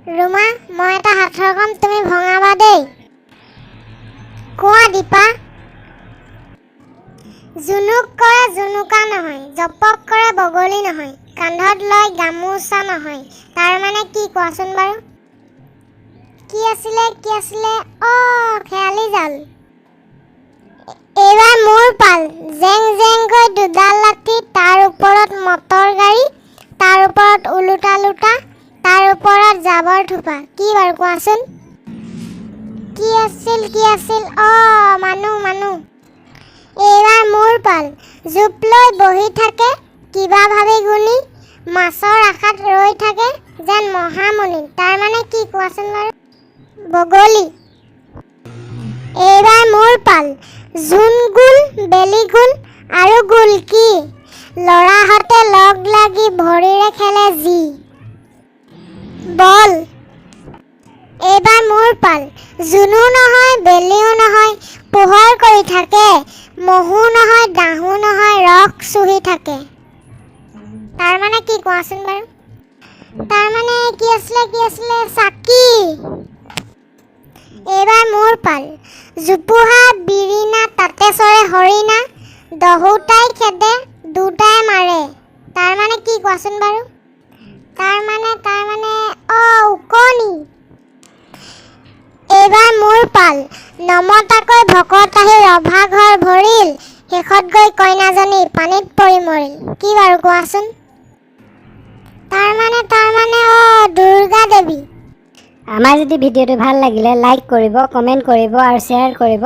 ৰুমা, মই এটা সাঁথৰ ক'ম, তুমি ভঙাবা দেই। কোৱা দীপা। জুনুক কৰে জুনুকা নহয়, জপক কৰে বগলী নহয়, কান্ধত লৈ গামোচা নহয়, তাৰ মানে কি কোৱাচোন বাৰু? কি আছিলে, কি আছিলে? অ', খেয়ালি জাল। এইবাৰ মোৰ পাল। জেং জেংকৈ দুডাল লাঠি, তাৰ ওপৰত মটৰ গাড়ী, তাৰ ওপৰত ওলোটা লোটা, তাৰ ওপৰত জাবৰ থোপা। কি বাৰু কোৱাচোন? কি আছিল, কি আছিল? অ', মানুহ, মানুহ। এইবাৰ মোৰ পাল। জোপ লৈ বহি থাকে কিবা ভাবি গুণি, মাছৰ আশাত ৰৈ থাকে যেন মহামুনি। তাৰ মানে কি কোৱাচোন বাৰু? বগলী। এইবাৰ মোৰ পাল। জোন গোল, বেলি গোল আৰু গোল কি? ল'ৰাহঁতে লগ লাগি ভৰিৰে খেলে যি? বল। এইবাৰ মোৰ পাল। জোনো নহয়, বেলিও নহয়, পোহৰ কৰি থাকে। মহো নহয়, ডাঁহো নহয়, ৰস চুহি থাকে। তাৰ মানে কি কোৱাচোন বাৰু? তাৰ মানে কি আছিলে, কি আছিলে? চাকি। এইবাৰ মোৰ পাল। জোপোহা বিৰিণা, তাতে চৰে হৰিণা, দহোটাই খেদে, দুটাই মাৰে। তাৰ মানে কি কোৱাচোন বাৰু? তাৰ মানে অ', ওকণি। এইবাৰ মোৰ পাল। নমতাকৈ ভকত আহি ৰভা ঘৰ ভৰিল, শেষত গৈ কইনাজনী পানীত পৰি মৰিল। কি বাৰু কোৱাচোন? তাৰ মানে অ', দুৰ্গা দেৱী। আমাৰ যদি ভিডিঅ'টো ভাল লাগিলে লাইক কৰিব, কমেণ্ট কৰিব আৰু শ্বেয়াৰ কৰিব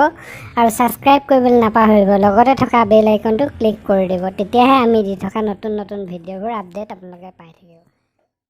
আৰু ছাবস্ক্ৰাইব কৰিবলৈ নাপাহৰিব। লগতে থকা বেল আইকনটো ক্লিক কৰি দিব, তেতিয়াহে আমি দি থকা নতুন নতুন ভিডিঅ'বোৰ আপডেট আপোনালোকে পাই থাকিব।